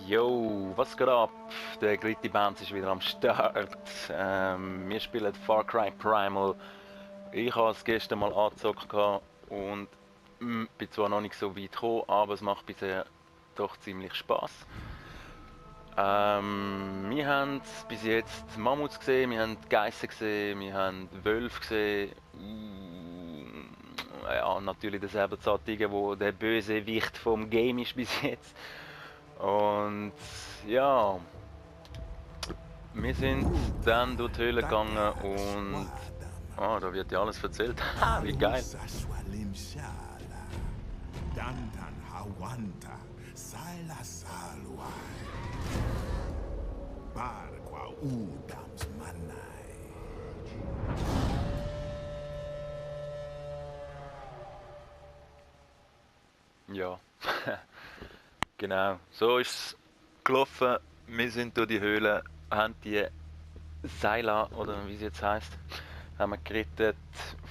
Yo, was geht ab? Der Gritty Bounce ist wieder am Start. Wir spielen Far Cry Primal. Ich habe es gestern mal angezockt und bin zwar noch nicht so weit gekommen, aber es macht bisher doch ziemlich Spaß. Wir haben bis jetzt Mammuts gesehen, wir haben Geissen gesehen, wir haben Wölfe gesehen. Ja, natürlich der Säbelzahntiger, wo der böse Wicht vom Game ist bis jetzt. Und ja, wir sind dann durch die Höhle gegangen und da wird ja alles erzählt. Wie geil. Alusa Swalimshala. Dantan Hawanta. Sala Salwai. Barqua Udams Manai. Ja, genau. So ist es gelaufen. Wir sind durch die Höhle, haben die Seila, oder wie sie jetzt heisst, haben wir gerettet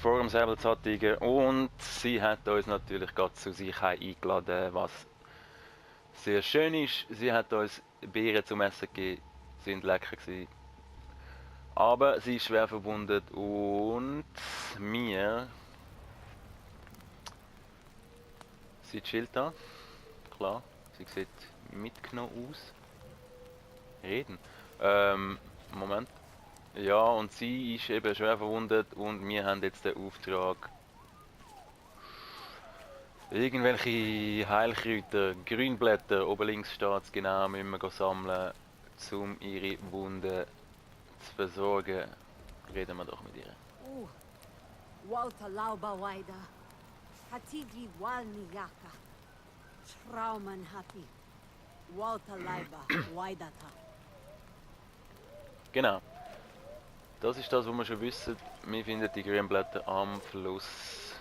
vor dem Säbelzahntiger und sie hat uns natürlich gerade zu sich eingeladen, was sehr schön ist. Sie hat uns Beeren zum Essen gegeben, sind lecker gewesen. Aber sie ist schwer verwundet und mir... Sie chillt da, klar, sie sieht mitgenommen aus. Reden. Moment. Ja, und sie ist eben schwer verwundet und wir haben jetzt den Auftrag, irgendwelche Heilkräuter, Grünblätter, oben links steht es genau, müssen wir sammeln, um ihre Wunden zu versorgen. Reden wir doch mit ihr. Walter Lauba Waida. Hatigi Walni Yaka. Schrauman Hati. Walter Leiba Waidata. Genau. Das ist das, was wir schon wissen. Wir finden die Grünblätter am Fluss.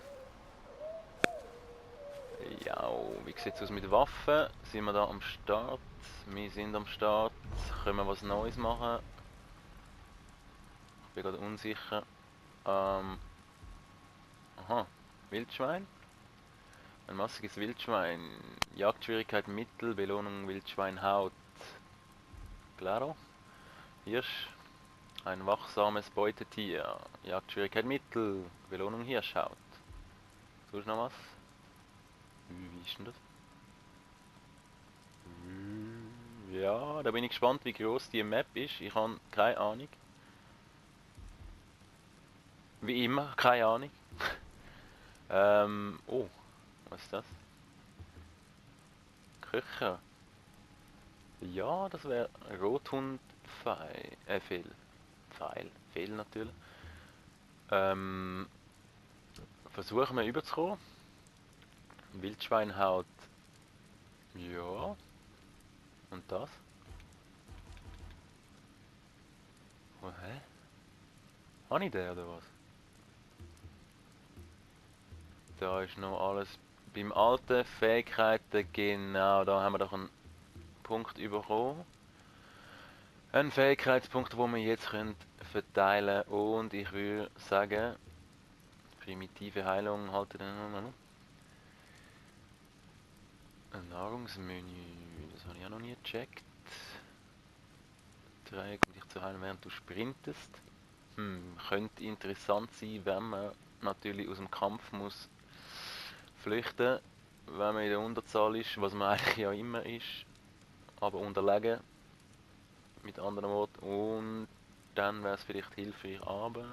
Ja, wie sieht es aus mit Waffen? Sind wir da am Start? Wir sind am Start. Können wir was Neues machen? Ich bin gerade unsicher. Aha, Wildschwein. Ein massiges Wildschwein. Jagdschwierigkeit Mittel, Belohnung Wildschwein Haut. Claro. Hirsch. Ein wachsames Beutetier. Jagdschwierigkeit Mittel, Belohnung Hirschhaut. Sonst noch was? Wie ist denn das? Ja, da bin ich gespannt, wie groß die Map ist. Ich habe keine Ahnung. Wie immer, keine Ahnung. Oh, was ist das? Köcher. Ja, das wäre Rothund-Pfeil. Fehl. Pfeil. Fehl natürlich. Versuchen wir überzukommen. Wildschweinhaut. Ja. Und das? Oh, hä? Habe ich den oder was? Da ist noch alles beim alten Fähigkeiten, genau, da haben wir doch einen Punkt bekommen. Ein Fähigkeitspunkt, den wir jetzt können verteilen können. Und ich würde sagen, primitive Heilung halten dann. Ein Nahrungsmenü, das habe ich auch noch nie gecheckt. Dreieck, um dich zu heilen, während du sprintest. Könnte interessant sein, wenn man natürlich aus dem Kampf muss flüchten, wenn man in der Unterzahl ist, was man eigentlich ja immer ist, aber unterlegen, mit anderen Worten, und dann wäre es vielleicht hilfreich, aber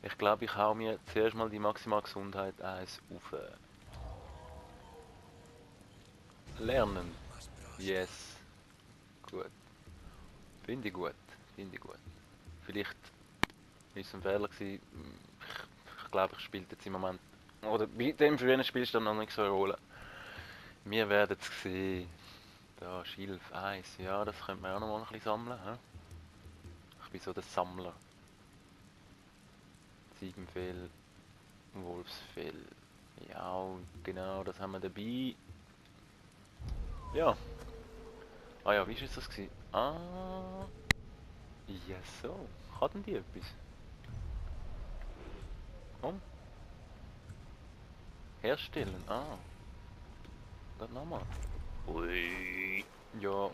ich glaube, ich hau mir zuerst mal die Maximal Gesundheit 1 auf. Lernen. Yes. Gut. Finde ich gut. Finde ich gut. Vielleicht ist es ein Fehler gewesen. Ich glaube, ich spiele jetzt im Moment, oder bei dem frühen Spielstand dann noch nicht so eine Rolle. Wir werden es sehen. Da, Schilf 1. Ja, das könnte man auch noch mal ein bisschen sammeln. He? Ich bin so der Sammler. Ziegenfell, Wolfsfell. Ja, genau, das haben wir dabei. Ja. Ah ja, wie war das gewesen? Ah. Ja, so. Hatten die etwas? Komm. Herstellen. Ah. Das nochmal. Ui. Ja.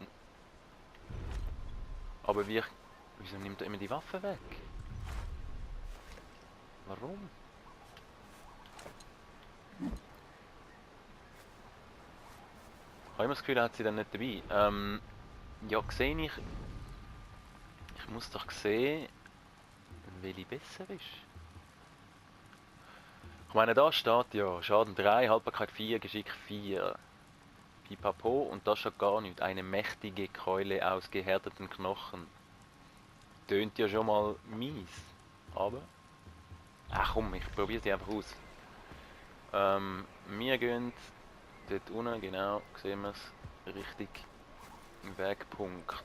Aber wieso nimmt er immer die Waffe weg? Warum? Ich habe immer das Gefühl, er hat sie dann nicht dabei. Ja, sehe ich. Ich muss doch sehen, welche besser ist. Ich meine, da steht ja Schaden 3, Haltbarkeit 4, Geschick 4. Pipapo, und das schon gar nicht. Eine mächtige Keule aus gehärteten Knochen. Tönt ja schon mal mies. Aber. Ach komm, ich probiere sie einfach aus. Wir gehen dort unten, genau, sehen wir es. Richtig. Wegpunkt.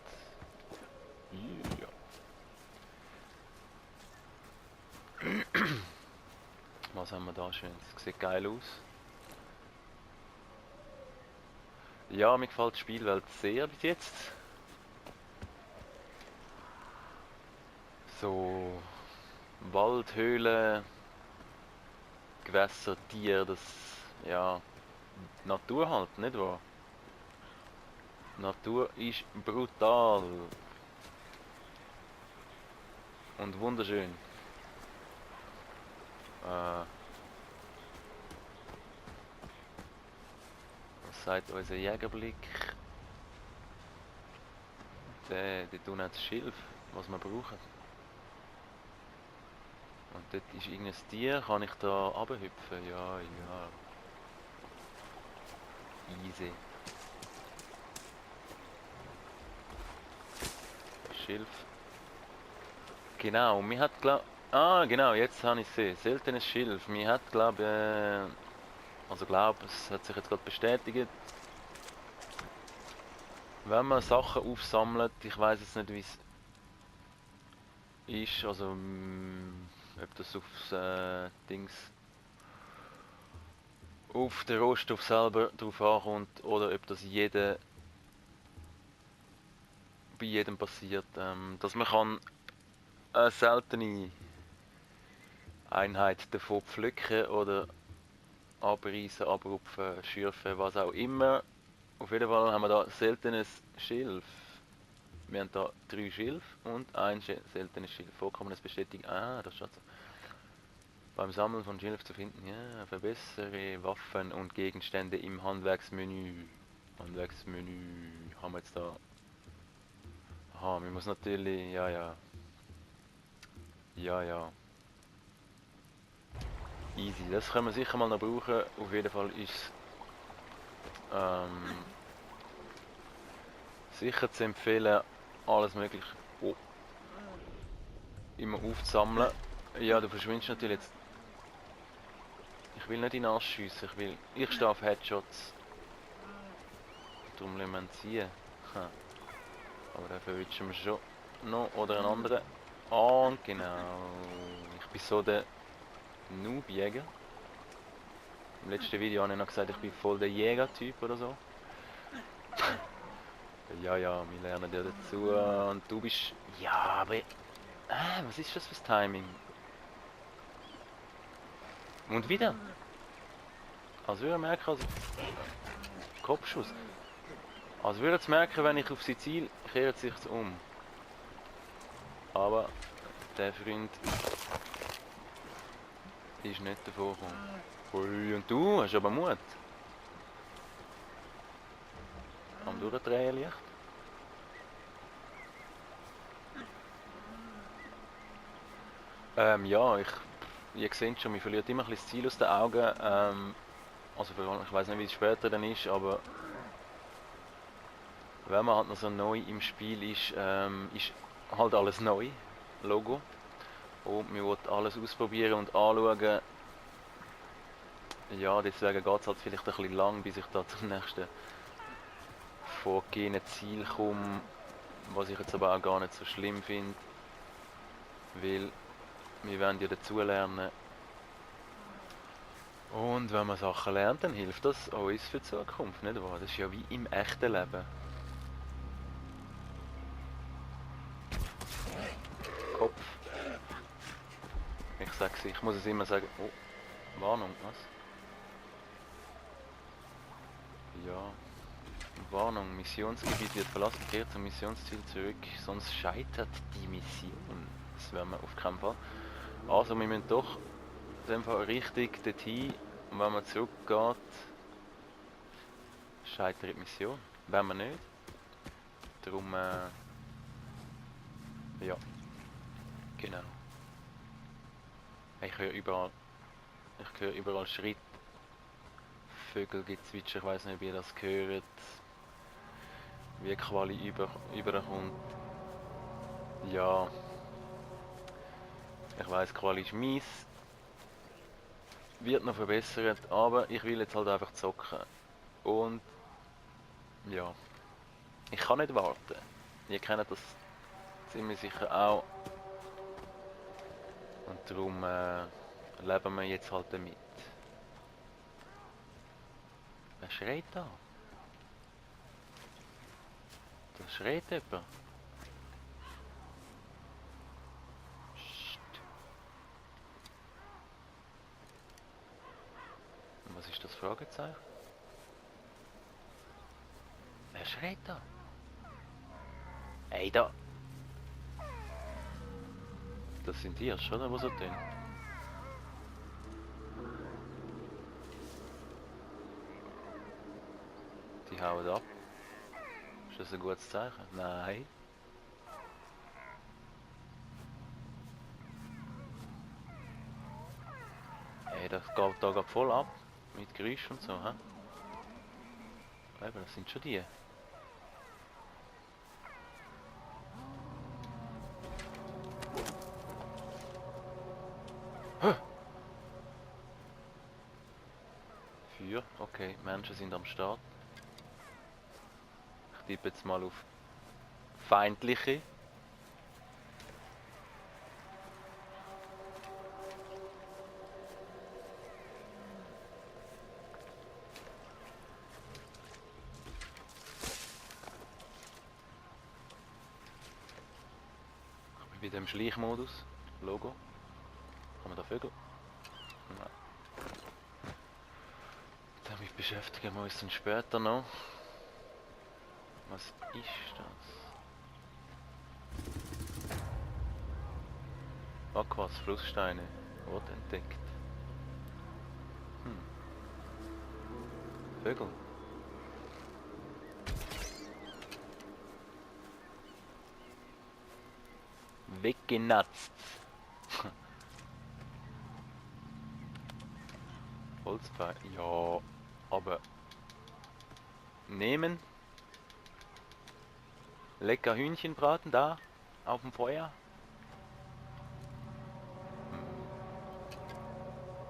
Ja. Was haben wir da schön? Das sieht geil aus. Ja, mir gefällt die Spielwelt sehr bis jetzt. So Wald, Höhle, Gewässer, Tier, das, ja, Natur halt, nicht wahr? Natur ist brutal und wunderschön. Was sagt unser Jägerblick? Dort unten hat das Schilf, was wir brauchen. Und dort ist irgendein Tier, kann ich da runterhüpfen? Ja, ja. Easy. Schilf. Genau, mir hat glaub... Ah, genau, jetzt habe ich es gesehen. Seltenes Schilf. Mir hat glaube es hat sich jetzt gerade bestätigt. Wenn man Sachen aufsammelt, ich weiß jetzt nicht wie es ist, also ob das aufs Dings auf den Rohstoff selber drauf ankommt oder ob das bei jedem passiert, dass man kann eine seltene Einheit davon pflücken oder abreißen, abrupfen, schürfen, was auch immer. Auf jeden Fall haben wir da seltenes Schilf. Wir haben da 3 Schilf und ein seltenes Schilf. Vorkommendes bestätigen. Ah, das steht so. Beim Sammeln von Schilf zu finden. Ja, verbessere Waffen und Gegenstände im Handwerksmenü. Handwerksmenü haben wir jetzt da. Aha, wir müssen natürlich. Ja, ja. Ja, ja. Easy. Das können wir sicher mal noch brauchen. Auf jeden Fall ist sicher zu empfehlen, alles mögliche immer aufzusammeln. Ja, du verschwindest natürlich jetzt. Ich will nicht in den Arsch schiessen, ich stehe auf Headshots. Darum lassen wir ihn ziehen. Ha. Aber dann verwünschen wir schon noch. Oder einen anderen. Und genau. Ich bin so der Noob-Jäger. Im letzten Video habe ich noch gesagt, ich bin voll der Jäger-Typ oder so. Ja, ja, wir lernen ja dazu. Und du bist... Ja, aber... was ist das fürs Timing? Und wieder. Als würde er merken, als... Kopfschuss. Als würde es merken, wenn ich auf sie ziele, kehrt sich um. Aber der Freund ist nicht davor gekommen. Ui, und du hast aber Mut. Am Durchdrehen leicht. Ja, ihr seht schon, mir verliert immer ein bisschen das Ziel aus den Augen. Also ich weiß nicht, wie es später dann ist, aber wenn man halt noch so neu im Spiel ist halt alles neu, Logo. Und man will alles ausprobieren und anschauen. Ja, deswegen geht es halt vielleicht ein bisschen lang, bis ich da zum nächsten vorgegebenen Ziel komme. Was ich jetzt aber auch gar nicht so schlimm finde. Weil wir wollen ja dazulernen. Und wenn man Sachen lernt, dann hilft das uns für die Zukunft, nicht wahr? Das ist ja wie im echten Leben. Kopf. Ich muss es immer sagen. Oh, Warnung, was? Ja. Warnung, Missionsgebiet wird verlassen, kehrt zum Missionsziel zurück, sonst scheitert die Mission. Das werden wir auf keinen Fall. Also wir müssen doch in dem Fall richtig dorthin, und wenn man zurückgeht, scheitert die Mission. Wenn wir nicht. Darum, ja, genau. Ich höre überall Schritt. Vögel gezwitscher, ich weiß nicht, ob ihr das gehört. Wie Quali überkommt. Ja. Ich weiß, Quali ist mies. Wird noch verbessert, aber ich will jetzt halt einfach zocken. Und ja. Ich kann nicht warten. Ihr kennt das ziemlich sicher auch. Und darum leben wir jetzt halt damit. Wer schreit da? Da schreit jemand. Psst. Und was ist das Fragezeichen? Wer schreit da? Hey da! Das sind die Hirsche, oder? Was so tun? Die hauen ab. Ist das ein gutes Zeichen? Nein. Hey, das geht da grad voll ab. Mit Geräusch und so, hä? Eben, das sind schon die. Feuer, okay, Menschen sind am Start. Ich tippe jetzt mal auf feindliche. Ich bin wieder im Schleichmodus. Logo. Haben wir da Vögel? Nein. Damit beschäftigen wir uns dann später noch. Was ist das? Aquas, Flusssteine. Wurde entdeckt. Vögel. Weggenatzt. Holzpfeil. Ja, aber nehmen. Lecker Hühnchen braten da auf dem Feuer.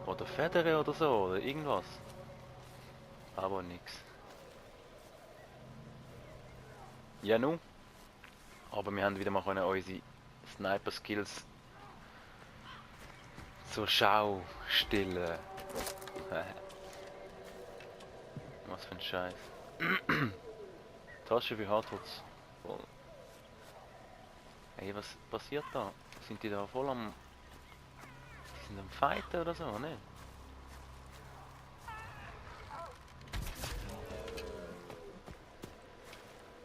Oder Federe oder so, oder irgendwas. Aber nix. Ja nun. Aber wir haben wieder mal unsere Sniper-Skills zur Schau stellen. Was für ein Scheiß. Tasche für Hardwoods. Voll. Ey, was passiert da? Sind die da voll am... Die sind am Fighten oder so, ne?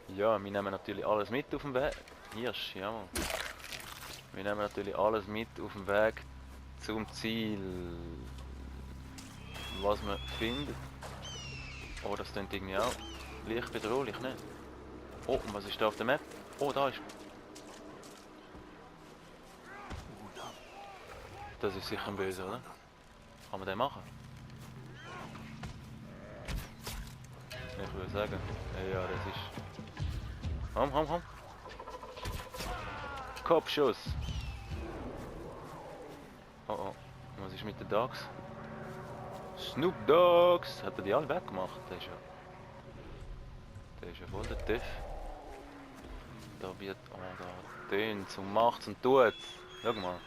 Ja, wir nehmen natürlich alles mit auf dem Weg. Hirsch, jawohl. Wir nehmen natürlich alles mit auf dem Weg zum Ziel. Was man findet. Oh, das klingt irgendwie auch leicht bedrohlich, ne? Oh, und was ist da auf der Map? Oh, da ist... Das ist sicher ein Böse, oder? Kann man den machen? Ich würde sagen, ja, das ist... Komm. Kopfschuss! Oh, was ist mit den Dogs? Snoop Dogs! Hat er die alle weggemacht? Der ist ja voll der Tiff. Da wird... Oh, da tönt's und macht's und tut's. Schau mal.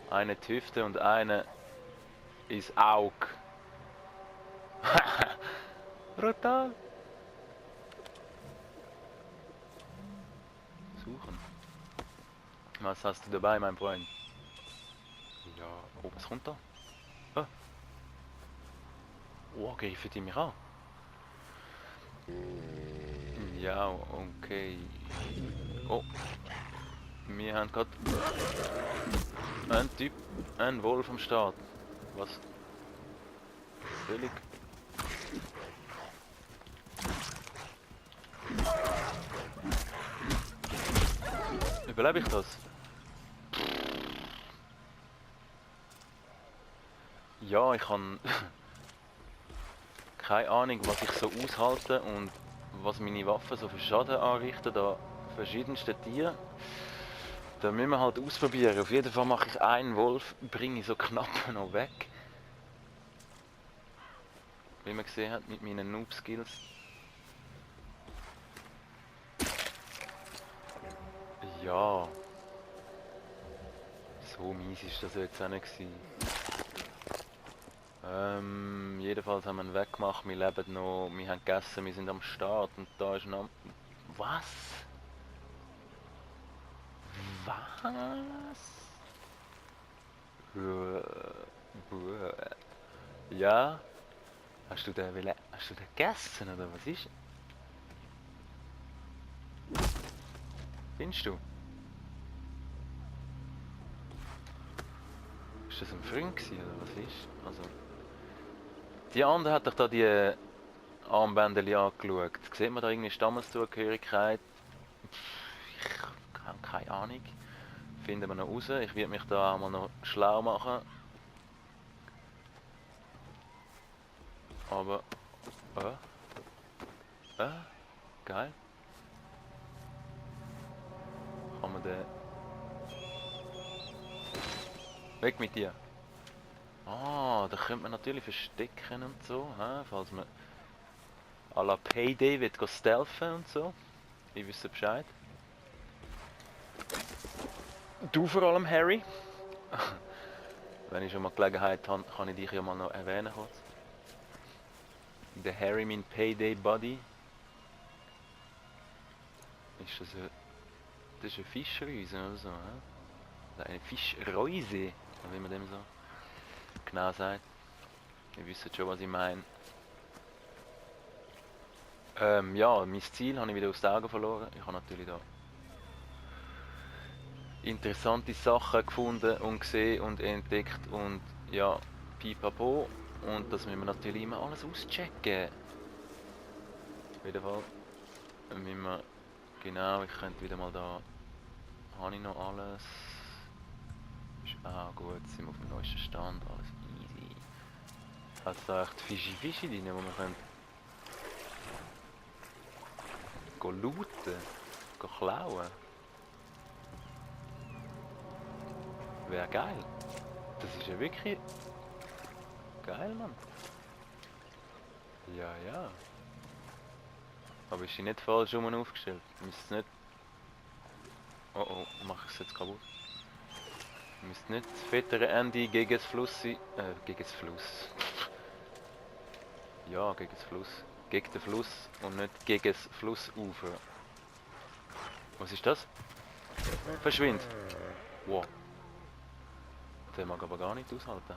Eine die Hüfte und eine ins Auge. Brutal. Suchen. Was hast du dabei, mein Freund? Ja, oh, was kommt da? Oh, greifen die mich an? Ja, okay. Oh, wir haben gerade einen Typ, einen Wolf am Start. Was? Völlig. Überlebe ich das? Ja, ich habe keine Ahnung, was ich so aushalte und was meine Waffen so für Schaden anrichten an verschiedensten Tieren. Da müssen wir halt ausprobieren. Auf jeden Fall mache ich einen Wolf, bringe ich so knapp noch weg. Wie man gesehen hat mit meinen Noob-Skills. Ja. So mies ist das jetzt auch nicht gewesen. Jedenfalls haben wir ihn weggemacht, wir leben noch, wir haben gegessen, wir sind am Start und da ist noch... Was? Was? Ja? Hast du den gegessen oder was ist? Findest du? Ist das ein Freund gewesen, oder was ist? Also... Die andere hat doch da die Armbänder angeschaut. Sieht man da irgendwie Stammeszugehörigkeit? Ich habe keine Ahnung. Finden wir noch raus. Ich werde mich da einmal noch schlau machen. Aber... geil. Kann man den... Weg mit dir. Ah, da könnte man natürlich verstecken und so, falls man à la Payday wird stealthen und so. Ich wüsste Bescheid. Du vor allem, Harry. Wenn ich schon mal Gelegenheit habe, kann ich dich ja mal noch erwähnen kurz. Der Harry, mein Payday Buddy. Ist das eine Fischreuse oder so, Oder eine Fischreuse, wie man dem so genau sagt. Ihr wisst schon, was ich meine. Ja, mein Ziel habe ich wieder aus den Augen verloren. Ich habe natürlich da interessante Sachen gefunden und gesehen und entdeckt und ja, pipapo. Und das müssen wir natürlich immer alles auschecken. Auf jeden Fall müssen wir, genau, ich könnte wieder mal da, habe ich noch alles. Ist auch gut, sind wir auf dem neuesten Stand, alles easy. Hat es da echt Fischi drin, wo wir können looten, klauen. Wäre geil. Das ist ja wirklich geil, Mann. Ja, ja. Aber ist sie nicht falsch rum aufgestellt? Müsste nicht... Oh oh, mache ich es jetzt kaputt? Müsste nicht das fettere Ende gegen das Fluss sein. Gegen das Fluss. Ja, gegen das Fluss. Gegen den Fluss und nicht gegen das Flussufer. Was ist das? Verschwind! Wow. Der mag aber gar nicht aushalten.